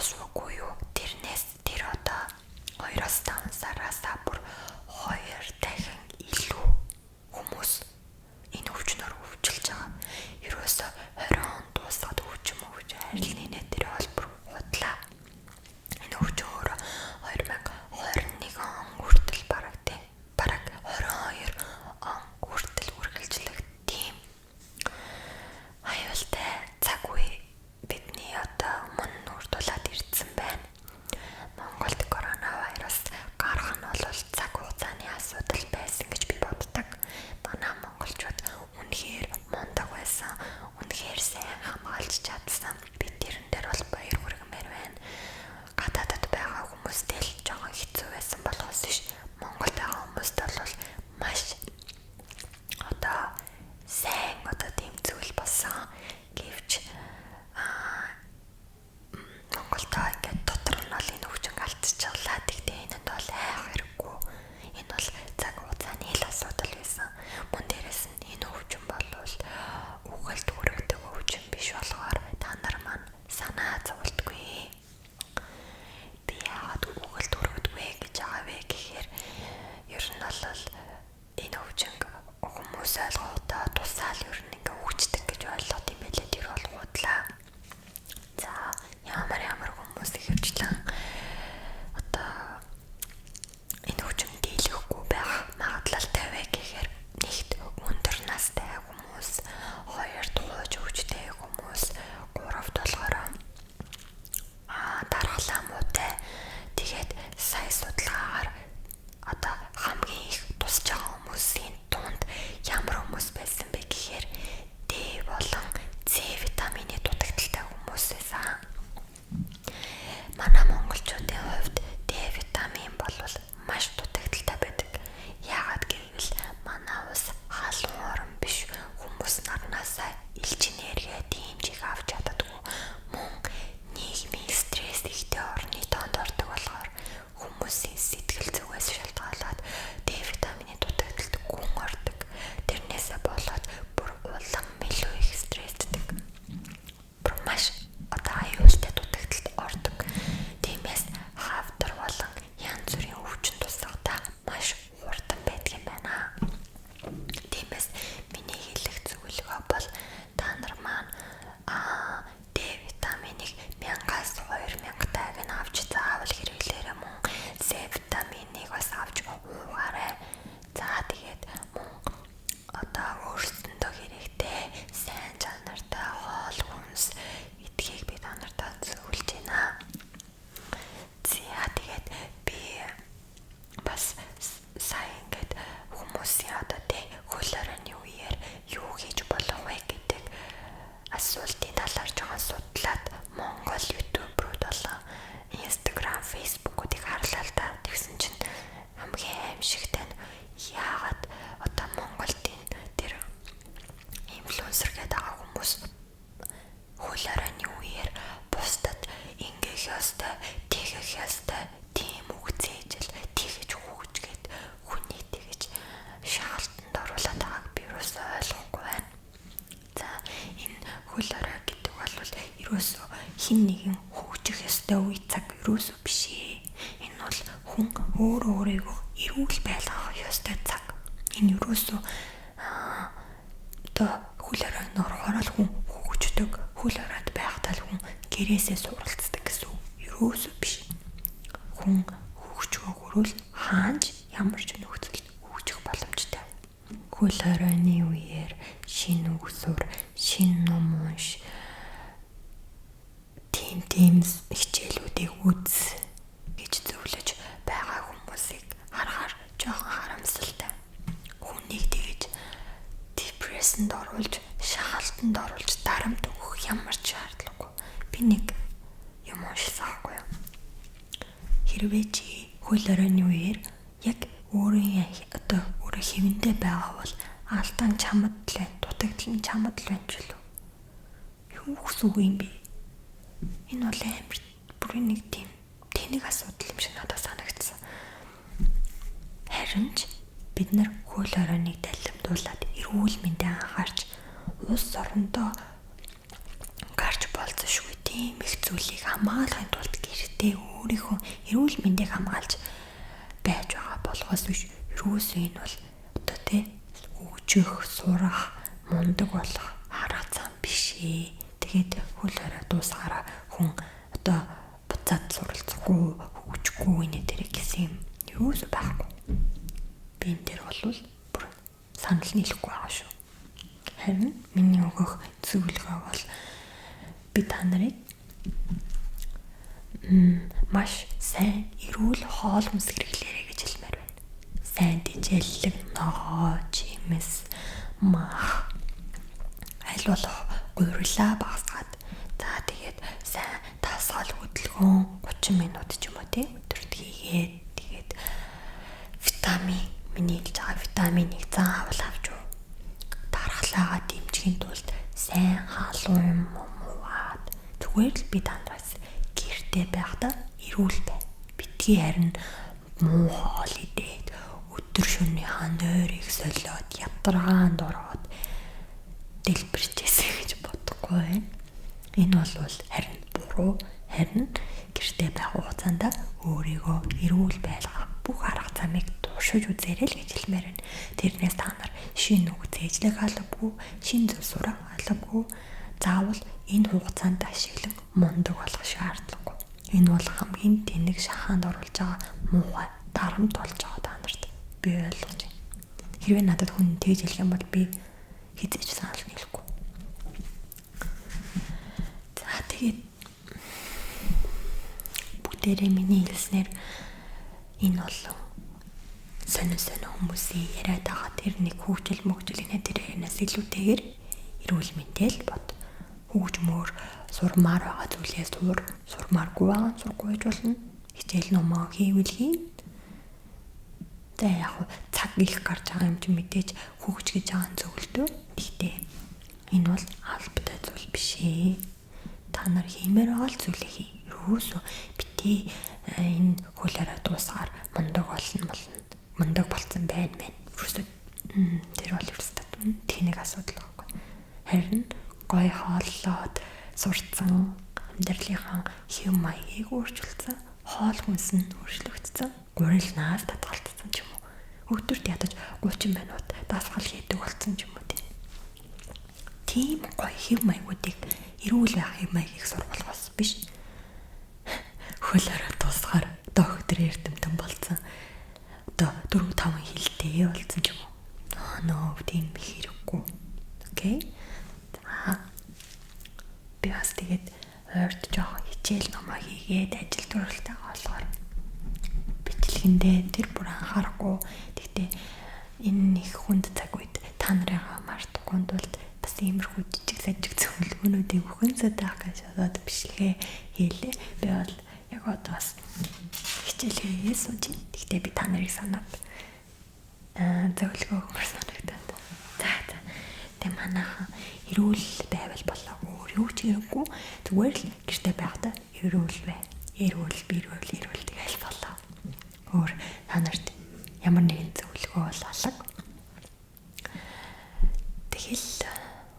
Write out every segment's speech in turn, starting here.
дуусвагүй юу? Тэрнээс тэр одоо 2-5 сараас бүр 2 дахин илүү хүмүүс энэ өвчнөр өвчлөж байгаа. Ерөөсө 20 он дуусгаад өвчин мөвч арилны нэ тэр бол бүр худлаа. Энэ өвчин өөрөө 2021 он хүртэл бараг тий бараг 22 он хүртэл үргэлжлэх тийм аюултай цаг үе бидний одоо өмнө нүүрдүүлээд ирсэн байна. Монголд коронавирус гарах нь бол цаг хугацааны асуудал байсан гэж би боддог. Манай монголчууд үнэхээр мундаг байсан. Үнэхээр сайн хамгаалж чадсан. Би тэрэн дээр бол баяр хүргэмээр байна. Гадаадад байгаа хүмүүстэй л жоохон хэцүү байсан болохоос биш. Монголд байгаа хүмүүст бол маш одоо сайн одоо тийм зүйл болсон. Гэвч аа Монголдоо ингээд дотор нь бол энэ өвчин алдчихлаа. Тэгтээ энэнд бол айх хэрэггүй. Энэ бол цаг хугацааны л асуудал байсан. Мөн дээрэс нь энэ өвчин бол үгэлт хүргэдэг өвчин биш болохоор та нар маань санаа зовлтгүй. Би яагаад үгэлт хүргэдэггүй гэж байгаа вэ гэхээр ер нь бол энэ өвчин хүмүүс ойлгохдоо тусаал ер нь ингээ хөгждөг гэж ойлгоод юм байлээ. Тэр бол худлаа. За ямар ямар хүмүүс ихэвчлэн одоо энэ өвчин дийлэхгүй байх магадлалтай вэ гэхээр нэгт өндөр настай хүмүүс, хоёрт хууж өвчтэй хүмүүс, гуравт болохоор дархлаа муутай. Тэгээд сая судалгаагаар одоо хамгийн их тусч байгаа хүмүүсийн дунд ямар хүмүүс байсан бэ гэхээр D болон C витамины дутагдaltaй хүмүүс байсан. Манай монголчуудын хувьд D витамин бол маш дутагдaltaй байдаг. Яагаад гэвэл манай улс халуун орн биш хүмүүс нарнаасаа элчин эргээ тийм чиг авч чаддаггүй. Мөн нийгмийн стресс ихтэй орны тоонд ордог болохоор хүмүүсийн сэтгэл зүгээс шалтгаалаад Д витамины дутагдalд гүн ордог. Тэрнээсээ болоод бүр улам илүү их стрессддэг. Бүр маш одоо аюултай дутагдalд ордог. Тиймээс хавдар болон янз бүрийн өвчин тусгатай маш хурдан байдаг юм байна. Тиймээс миний хэлэх зөвлөгөө бол та нар маань аа Д витаминыг 1000-аас 2000 тайг нь авч заавал хэрэглээрэй мөн С витаминыг бас авч уугаарай. За тэгээд мөн одоо өөрсөндөө хэрэгтэй сайн чанартай хоол хүнс идэхийг би та нартай зөвлөж байна. За тэгээд би бас сая ингээд хүмүүсийн одоо тий хөл хорионы үеэр юу хийж болох вэ гэдэг асуултын талаар жоохон судлаад Монгол ютуберүүд болон Instagram, Facebook-уудыг харлаа л да. Тэгсэн чинь хамгийн аимшигтай нь яагаад одоо Монголд энэ тэр инфлюенсер гэдэг байгаа хүмүүс хөл хорионы үеэр бусдад ингэх ёстой, тэгэх ёстой, тийм үг зээжэл тэгэж хөгжгээд хүний тэгэж шаалтанд оруулаад байгааг би юусоо ойлгохгүй байна. За энэ хөл орой гэдэг бол ерөөсөө хин нэгэн хөгжих ёстой үе цаг ерөөсөө биш ээ. Энэ бол хүн өөр өөрийгөө эрүүл байлгах ёстой цаг. Энэ ерөөсөө одоо хөл оройн орохоор л хүн хөгждөг. Хөл оройд байхдаа л хүн гэрээсээ суралцдаг гэсэн үг ерөөсөө биш. Хүн хөгжгөөгөрөл хаанч ямар ч нөхцөлд хөгжих боломжтой. Хөл хорионы үеэр шинэ үг сур, шинэ ном унш, тийм тийм хичээлүүдийг үз гэж зөвлөж байгаа хүмүүсийг харахаар жоохон харамсалтай. Хүнийг тэгэж депрессэнд оруулж, шахалтанд оруулж дарамт өгөх ямар ч шаардлагагүй. Би нэг юм уншсан аахгүй юу? Хэрвээ чи хөл оройн үеэр яг өөрийн одоо өөрөө хэвэндээ байгаа бол алдаан чамд л байна, дутагдал нь чамд л байна ч үлээ. Юу гэсэн үг юм бэ? Энэ бол амар бүрийн нэг тийм тэнэг асуудал юм шиг надад санагдсан. Харин ч бид нар хөл оройныг далимдуулаад эрүүл мэндэ анхаарч улс орондоо гарч болзошгүй тийм их зүйлийг хамгаалахын тулд гэртээ өөрийнхөө эрүүл мэндийг хамгаалж байж байгаа болохоос биш ерөөсөө энэ бол одоо тий хөгжих, сурах, мундаг болох арга зам биш ээ. Тэгээд хөл хорой дуусгаараа хүн одоо буцаад суралцахгүй, хөгжихгүй нэ тэр гэсэн юм ерөөсөө байхгүй. Би энэ дээр бол бүр санал нийлэхгүй байгаа шүү. Харин миний өгөх зөвлөгөө бол би та нарыг маш сайн эрүүл хоол хүнс хэрэглээрэй гэж хэлмээр байна. Сайн тэжээллэг ногоо, жимс, мах аль болох гурилаа багасгаад за тэгээд сайн тасгал хөдөлгөөн 30 минут ч юм уу тий өдөрт хийгээд тэгээд витамин миний хэлж байгаа витаминыг заавал авч уу. Дархлаагаа дэмжихийн тулд сайн халуун юм уугаад зүгээр л би танд бас гэрте байхдаа эрүүл бай. Битгий харин муу хоол идээд өдөр шөнийнхаа нойрыг солиод ядаргаанд ороод дэлбэрчээсэй гэж бодохгүй байна. Энэ бол харин буруу, харин гэрте байх хугацаанд өөрийгөө эрүүл байлгах бүх арга замыг туршиж үзээрэй л гэж хэлмээр байна. Тэрнээс та нар шинэ үг зээжлэх албагүй, шинэ зүйл сурах албагүй. Заавал энэ хугацаанд ашиглан мундаг болох шаардлагагүй. Энэ бол хамгийн тэнэг шахаанд оруулж байгаа муухай дарамт болж байгаа та нарт би ойлгож байна. Хэрвээ надад хүн тэгж хэлэх юм бол би хэзээ ч санал нийлэхгүй. За тэгээд бүгдээрээ миний хэлснээр энэ бол сонин сонин хүмүүсийн яриад байгаа тэр нэг хөгжил мөгжил инээ тэр ярианаас илүүтэйгээр эрүүл мэндэл бод. Хөгжмөр сурмаар байгаа зүйлээ сур, сурмааргүй байгаа сургүй байж болно. Хичээл номоо хийвэл хийн. За яг цаг их гарч байгаа юм чи мэдээж хөгж гэж байгаа нь зөвлөдөө. Гэхдээ энэ бол албатай зүйл биш ээ. Та нар хиймээр байгаа л зүйлээ хий. Ерөөсөө битгий энэ хөл хорой дуусгаар мундаг болно болно. Мундаг болцсон байна мэн. Ерөөсөө тэр бол ерөөсөө тэнэг асуудал байхгүй. Харин гой хооллоод сурцсан амьдралынхаа хэв маягийг өөрчилсөн, хоол хүнс нь өөрчлөгдсөн, гурилнаас татгалцсан ч юм уу. Өдөрт ядаж 30 минут дасгал хийдэг болсон ч юм уу тийм. Тийм гоё хэв маягуудыг эрүүл байх хэв маягийг сургуулахаас биш. Хөл хорой дуусгаар доктор эрдэмтэн болсон. Одоо 4 5 хилтэй болсон ч юм уу. Нөө тийм хэрэггүй. Окей. За би бас тэгээд ойрт жоохон хичээл номоо хийгээд ажил төрөлтэй болохоор бичлэгэндээ тэр бүр анхаарахгүй. Тэгтээ энэ их хүнд цаг үед та нарыгаа мартахгүй тулд бас иймэрхүү жижиг сажиг зөвлөгөөнүүдийг өгөхөнсөд байх гэж бодоод бичлэгээ хийлээ. Би бол яг одоо бас хичээл хийгээ сууж. Тэгтээ би та нарыг санаад зөвлөгөө өгмөр санагдаад. За за. Тэг манайхан эрүүл байвал болоо. Өөр юу ч хэрэггүй. Зүгээр л гэрте байхдаа эрүүл бай. Эрүүл, бэрүүл, эрүүл тэгэл болоо. Өөр та нарт ямар нэгэн зөвлөгөө бол алга. Тэгэл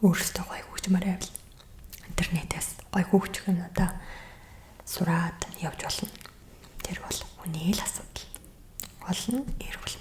өөрсдөө гоё хөгжмөр байвал интернетээс гоё хөгжих юмудаа сураад явж болно. Тэр бол хүний л асуудал. Гол нь эрүүл мэнд.